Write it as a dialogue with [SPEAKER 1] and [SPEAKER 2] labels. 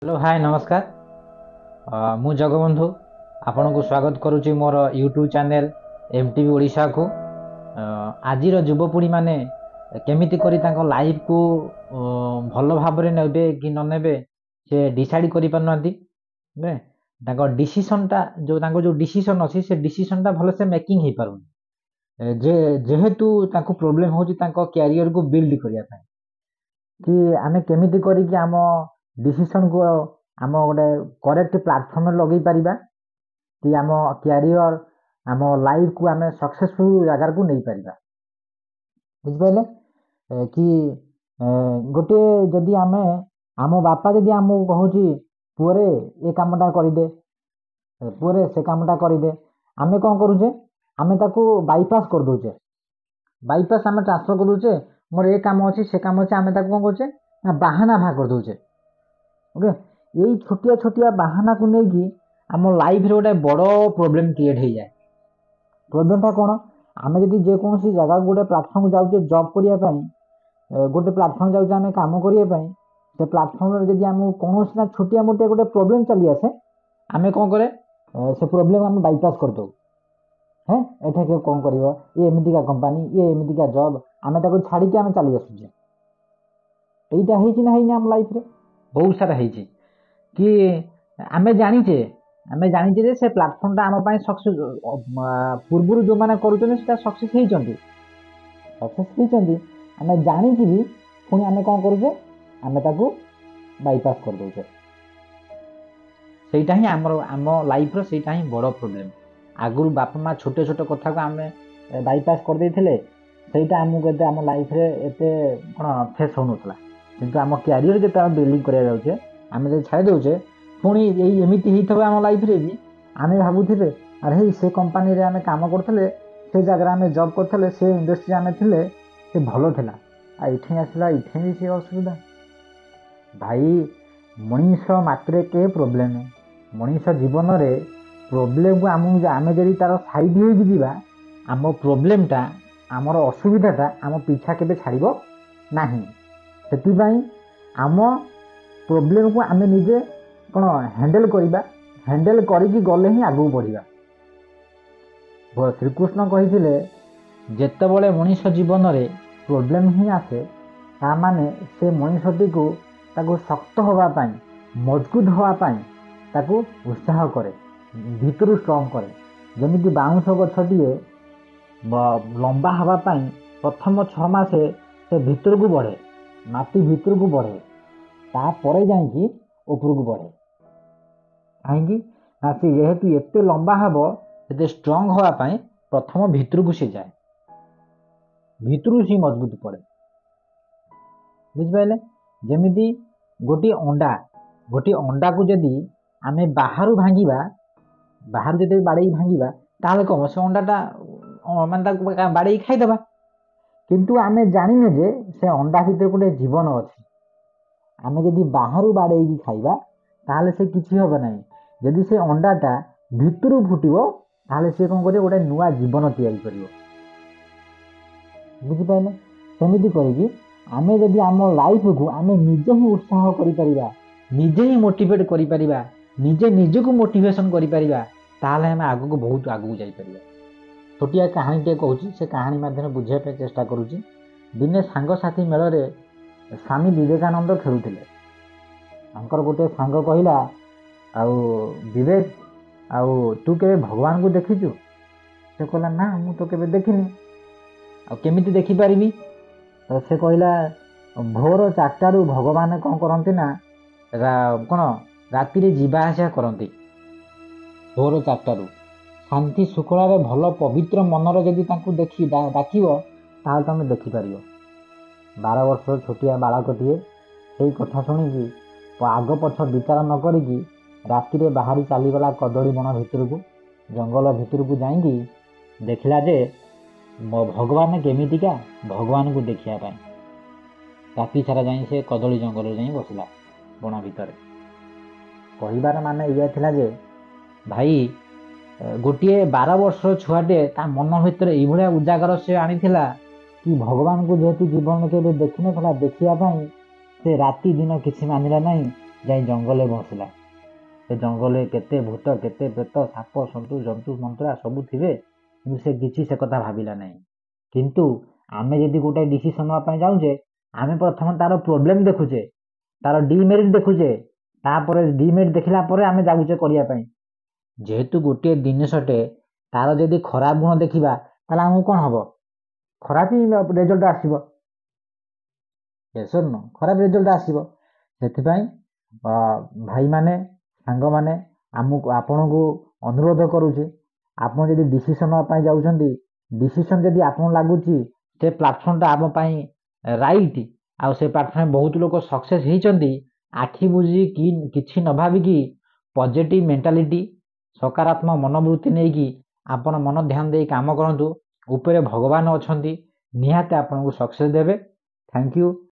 [SPEAKER 1] Hello, ହାଏ, ନମସ୍କାର। ମୁଁ ଜଗବନ୍ଧୁ ଆପଣଙ୍କୁ ସ୍ୱାଗତ କରୁଛି ମୋର ୟୁଟ୍ୟୁବ୍ ଚ୍ୟାନେଲ୍ ଏମ୍ ଟି ଭି ଓଡ଼ିଶାକୁ। ଆଜିର ଯୁବପିଢ଼ିମାନେ କେମିତି କରି ତାଙ୍କ ଲାଇଫକୁ ଭଲ ଭାବରେ ନେବେ କି ନ ନେବେ, ସେ ଡିସାଇଡ଼୍ କରିପାରୁନାହାନ୍ତି ବୁଝିଲେ। ତାଙ୍କ ଡିସିସନ୍ଟା ଯେଉଁ ତାଙ୍କ ଯେଉଁ ଡିସିସନ୍ ଅଛି, ସେ ଡିସିସନ୍ଟା ଭଲସେ ମେକିଂ ହେଇପାରୁନି, ଯେ ଯେହେତୁ ତାଙ୍କୁ ପ୍ରୋବ୍ଲେମ୍ ହେଉଛି ତାଙ୍କ କ୍ୟାରିୟରକୁ ବିଲ୍ଡ କରିବା ପାଇଁ, କି ଆମେ କେମିତି କରିକି ଆମ ଡିସିସନ୍କୁ ଆମ ଗୋଟେ କରେକ୍ଟ ପ୍ଲାଟଫର୍ମରେ ଲଗେଇ ପାରିବା, କି ଆମ କ୍ୟାରିୟର, ଆମ ଲାଇଫକୁ ଆମେ ସକ୍ସେସଫୁଲ୍ ଜାଗାକୁ ନେଇପାରିବା। ବୁଝିପାରିଲେ କି ଗୋଟିଏ ଯଦି ଆମେ ଆମ ବାପା ଯଦି ଆମକୁ କହୁଛି, "ପୁଅରେ, ଏ କାମଟା କରିଦେ, ପୁଅରେ, ସେ କାମଟା କରିଦେ", ଆମେ କ'ଣ କରୁଛେ? ଆମେ ତାକୁ ବାଇପାସ୍ କରିଦେଉଛେ। ବାଇପାସ୍ ଆମେ ଟ୍ରାନ୍ସଫର୍ କରିଦେଉଛେ। ମୋର ଏ କାମ ଅଛି, ସେ କାମ ଅଛି। ଆମେ ତାକୁ କ'ଣ କରୁଛେ ନା ବାହାନା ବାହାର କରିଦେଉଛେ। ଓକେ, ଏଇ ଛୋଟିଆ ଛୋଟିଆ ବାହାନାକୁ ନେଇକି ଆମ ଲାଇଫରେ ଗୋଟେ ବଡ଼ ପ୍ରୋବ୍ଲେମ୍ କ୍ରିଏଟ୍ ହେଇଯାଏ। ପ୍ରୋବ୍ଲେମଟା କ'ଣ? ଆମେ ଯଦି ଯେକୌଣସି ଜାଗାକୁ, ଗୋଟେ ପ୍ଲାଟଫର୍ମକୁ ଯାଉଛେ ଜବ୍ କରିବା ପାଇଁ, ଗୋଟେ ପ୍ଲାଟଫର୍ମ ଯାଉଛେ ଆମେ କାମ କରିବା ପାଇଁ, ସେ ପ୍ଲାଟଫର୍ମରେ ଯଦି ଆମକୁ କୌଣସି ନା ଛୋଟିଆ ମୋଟିଆ ଗୋଟେ ପ୍ରୋବ୍ଲେମ୍ ଚାଲି ଆସେ, ଆମେ କ'ଣ କରେ, ସେ ପ୍ରୋବ୍ଲେମ୍ ଆମେ ବାଇପାସ୍ କରିଦେଉ। ହେଁ, ଏଠି କିଏ କ'ଣ କରିବ, ଇଏ ଏମିତିକା କମ୍ପାନୀ, ଇଏ ଏମିତିକା ଜବ୍, ଆମେ ତାକୁ ଛାଡ଼ିକି ଆମେ ଚାଲି ଆସୁଛେ। ଏଇଟା ହେଇଛି ନା ହେଇନି? ଆମ ଲାଇଫରେ ବହୁତ ସାରା ହେଇଛି କି ଆମେ ଜାଣିଛେ ଯେ ସେ ପ୍ଲାଟଫର୍ମଟା ଆମ ପାଇଁ ସକ୍ସେସ୍। ପୂର୍ବରୁ ଯେଉଁମାନେ କରୁଛନ୍ତି, ସେଟା ସକ୍ସେସ୍ ହେଇଛନ୍ତି। ଆମେ ଜାଣିକି ବି ପୁଣି ଆମେ କ'ଣ କରୁଛେ? ଆମେ ତାକୁ ବାଇପାସ୍ କରିଦେଉଛେ। ସେଇଟା ହିଁ ଆମର ଆମ ଲାଇଫର ସେଇଟା ହିଁ ବଡ଼ ପ୍ରୋବ୍ଲେମ୍। ଆଗରୁ ବାପା ମା ଛୋଟ ଛୋଟ କଥାକୁ ଆମେ ବାଇପାସ୍ କରିଦେଇଥିଲେ, ସେଇଟା ଆମକୁ ଏତେ ଆମ ଲାଇଫରେ ଏତେ କ'ଣ ଫେସ୍ ହେଉନଥିଲା। କିନ୍ତୁ ଆମ କ୍ୟାରିୟର ଯେତେବେଳେ ଆମେ ବିଲ୍ଡିଂ କରିବାକୁ ଯାଉଛେ, ଆମେ ଯଦି ଛାଡ଼ି ଦେଉଛେ, ପୁଣି ଏଇ ଏମିତି ହେଇଥିବ ଆମ ଲାଇଫରେ ବି, ଆମେ ଭାବୁଥିବେ, "ଆରେ ହେଇ, ସେ କମ୍ପାନୀରେ ଆମେ କାମ କରୁଥିଲେ, ସେ ଜାଗାରେ ଆମେ ଜବ୍ କରୁଥିଲେ, ସେ ଇଣ୍ଡଷ୍ଟ୍ରିରେ ଆମେ ଥିଲେ, ସେ ଭଲ ଥିଲା, ଆଉ ଏଠି ଆସିଲା, ଏଠି ବି ସେ ଅସୁବିଧା।" ଭାଇ, ମଣିଷ ମାତ୍ରକେ ପ୍ରୋବ୍ଲେମ୍। ମଣିଷ ଜୀବନରେ ପ୍ରୋବ୍ଲେମକୁ ଆମକୁ ଆମେ ଯଦି ତାର ସାଇଡ୍ ହେଇକି ଯିବା, ଆମ ପ୍ରୋବ୍ଲେମଟା, ଆମର ଅସୁବିଧାଟା ଆମ ପିଛା କେବେ ଛାଡ଼ିବ ନାହିଁ। ସେଥିପାଇଁ ଆମ ପ୍ରୋବ୍ଲେମକୁ ଆମେ ନିଜେ କ'ଣ ହ୍ୟାଣ୍ଡେଲ୍ କରିବା, ହ୍ୟାଣ୍ଡେଲ୍ କରିକି ଗଲେ ହିଁ ଆଗକୁ ବଢ଼ିବା। ଶ୍ରୀକୃଷ୍ଣ କହିଥିଲେ, ଯେତେବେଳେ ମଣିଷ ଜୀବନରେ ପ୍ରୋବ୍ଲେମ୍ ହିଁ ଆସେ, ତା ମାନେ ସେ ମଣିଷଟିକୁ ତାକୁ ଶକ୍ତ ହେବା ପାଇଁ, ମଜବୁତ ହେବା ପାଇଁ ତାକୁ ଉତ୍ସାହ କରେ, ଭିତରୁ ଷ୍ଟ୍ରଙ୍ଗ କରେ। ଯେମିତି ବାଉଁଶ ଗଛଟିଏ ଲମ୍ବା ହେବା ପାଇଁ ପ୍ରଥମ 6 ମାସ ସେ ଭିତରକୁ ବଢ଼େ, ମାଟି ଭିତରକୁ ବଢ଼େ, ତାପରେ ଯାଇକି ଉପରକୁ ବଢ଼େ। କାହିଁକି ନା ସେ ଯେହେତୁ ଏତେ ଲମ୍ବା ହେବ, ସେତେ ଷ୍ଟ୍ରଙ୍ଗ ହେବା ପାଇଁ ପ୍ରଥମ ଭିତରକୁ ସେ ଯାଏ, ଭିତରୁ ସେ ମଜବୁତ ପଡ଼େ। ବୁଝିପାରିଲେ? ଯେମିତି ଗୋଟିଏ ଅଣ୍ଡାକୁ ଯଦି ଆମେ ବାହାରୁ ଭାଙ୍ଗିବା, ବାହାରୁ ଯଦି ବାଡ଼େଇ ଭାଙ୍ଗିବା, ତାହେଲେ କ'ଣ ସେ ଅଣ୍ଡାଟା ମାନେ ତାକୁ ବାଡ଼େଇ ଖାଇଦେବା। କିନ୍ତୁ ଆମେ ଜାଣିନେ ଯେ ସେ ଅଣ୍ଡା ଭିତରେ ଗୋଟେ ଜୀବନ ଅଛି। ଆମେ ଯଦି ବାହାରୁ ବାଡ଼େଇକି ଖାଇବା, ତାହେଲେ ସେ କିଛି ହେବ ନାହିଁ। ଯଦି ସେ ଅଣ୍ଡାଟା ଭିତରୁ ଫୁଟିବ, ତାହେଲେ ସେ କ'ଣ କରିବ? ଗୋଟେ ନୂଆ ଜୀବନ ତିଆରି କରିବ। ବୁଝିପାରିଲେ? ସେମିତି କରିକି ଆମେ ଯଦି ଆମ ଲାଇଫକୁ ଆମେ ନିଜେ ହିଁ ଉତ୍ସାହ କରିପାରିବା, ନିଜେ ହିଁ ମୋଟିଭେଟ୍ କରିପାରିବା, ନିଜେ ନିଜକୁ ମୋଟିଭେସନ୍ କରିପାରିବା, ତାହେଲେ ଆମେ ଆଗକୁ ବହୁତ ଆଗକୁ ଯାଇପାରିବା। ଛୋଟିଆ କାହାଣୀଟିଏ କହୁଛି, ସେ କାହାଣୀ ମାଧ୍ୟମରେ ବୁଝିବା ପାଇଁ ଚେଷ୍ଟା କରୁଛି। ଦିନେ ସାଙ୍ଗସାଥି ମେଳରେ ସ୍ୱାମୀ ବିବେକାନନ୍ଦ ଖେଳୁଥିଲେ। ତାଙ୍କର ଗୋଟିଏ ସାଙ୍ଗ କହିଲା, "ଆଉ ବିବେକ, ଆଉ ତୁ କେବେ ଭଗବାନଙ୍କୁ ଦେଖିଛୁ?" ସେ କହିଲା, "ନା, ମୁଁ ତ କେବେ ଦେଖିନି, ଆଉ କେମିତି ଦେଖିପାରିବି?" ତ ସେ କହିଲା, "ଭୋର 4ଟାରୁ ଭଗବାନ କ'ଣ କରନ୍ତି ନା କ'ଣ ରାତିରେ ଯିବା ଆସିବା କରନ୍ତି। ଭୋର 4ଟାରୁ ଶାନ୍ତି ଶୃଙ୍ଖଳାରେ ଭଲ ପବିତ୍ର ମନରେ ଯଦି ତାଙ୍କୁ ଦେଖି ଡାକିବ, ତାହେଲେ ତୁମେ ଦେଖିପାରିବ।" 12 ବର୍ଷର ଛୋଟିଆ ବାଳକଟିଏ ସେଇ କଥା ଶୁଣିକି ଆଗ ପଛ ବିଚାର ନ କରିକି ରାତିରେ ବାହାରି ଚାଲିଗଲା କଦଳୀ ବଣ ଭିତରକୁ। ଜଙ୍ଗଲ ଭିତରକୁ ଯାଇକି ଦେଖିଲା ଯେ ଭଗବାନ କେମିତିକା, ଭଗବାନଙ୍କୁ ଦେଖିବା ପାଇଁ ରାତି ସାରା ଯାଇ ସେ କଦଳୀ ଜଙ୍ଗଲରେ ଯାଇ ବସିଲା ବଣ ଭିତରେ। କହିବାର ମାନେ ଏଇଆ ଥିଲା ଯେ ଭାଇ, ଗୋଟିଏ 12 ବର୍ଷର ଛୁଆଟିଏ ତା ମନ ଭିତରେ ଏଇଭଳିଆ ଉଜାଗର ସେ ଆଣିଥିଲା କି ଭଗବାନଙ୍କୁ ଯେହେତୁ ଜୀବନରେ କେବେ ଦେଖିନଥିଲା, ଦେଖିବା ପାଇଁ ସେ ରାତି ଦିନ କିଛି ମାନିଲା ନାହିଁ। ଯାଇ ଜଙ୍ଗଲରେ ବସିଲା। ସେ ଜଙ୍ଗଲରେ କେତେ ଭୂତ, କେତେ ପ୍ରେତ, ସାପ, ସନ୍ତୁ, ଜନ୍ତୁ, ମନ୍ତୁରା ସବୁ ଥିବେ, କିନ୍ତୁ ସେ କିଛି ସେ କଥା ଭାବିଲା ନାହିଁ। କିନ୍ତୁ ଆମେ ଯଦି ଗୋଟାଏ ଡିସିସନ୍ ନେବା ପାଇଁ ଯାଉଛେ, ଆମେ ପ୍ରଥମେ ତାର ପ୍ରୋବ୍ଲେମ୍ ଦେଖୁଛେ, ତାର ଡିମେରିଟ୍ ଦେଖୁଛେ, ତାପରେ ଡିମେରିଟ୍ ଦେଖିଲା ପରେ ଆମେ ଯାଉଛେ କରିବା ପାଇଁ। ଯେହେତୁ ଗୋଟିଏ ଜିନିଷଟେ ତାର ଯଦି ଖରାପ ଗୁଣ ଦେଖିବା, ତାହେଲେ ଆମକୁ କ'ଣ ହେବ? ଖରାପ ହିଁ ରେଜଲ୍ଟ ଆସିବ। Yes or no? ଖରାପ ରେଜଲ୍ଟ ଆସିବ। ସେଥିପାଇଁ ଭାଇମାନେ, ସାଙ୍ଗମାନେ, ଆମକୁ ଆପଣଙ୍କୁ ଅନୁରୋଧ କରୁଛି, ଆପଣ ଯଦି ଡିସିସନ୍ ନେବା ପାଇଁ ଯାଉଛନ୍ତି, ଡିସିସନ୍ ଯଦି ଆପଣଙ୍କୁ ଲାଗୁଛି ସେ ପ୍ଲାଟଫର୍ମଟା ଆମ ପାଇଁ ରାଇଟ୍, ଆଉ ସେ ପ୍ଲାଟଫର୍ମରେ ବହୁତ ଲୋକ ସକ୍ସେସ୍ ହେଇଛନ୍ତି, ଆଖି ବୁଜି କି କିଛି ନ ଭାବିକି ପଜିଟିଭ୍ ମେଣ୍ଟାଲିଟି, ସକାରାତ୍ମକ ମନୋବୃତ୍ତି ନେଇକି ଆପଣ ମନ ଧ୍ୟାନ ଦେଇ କାମ କରନ୍ତୁ। ଉପରେ ଭଗବାନ ଅଛନ୍ତି, ନିହାତି ଆପଣଙ୍କୁ ସକ୍ସେସ୍ ଦେବେ। Thank you.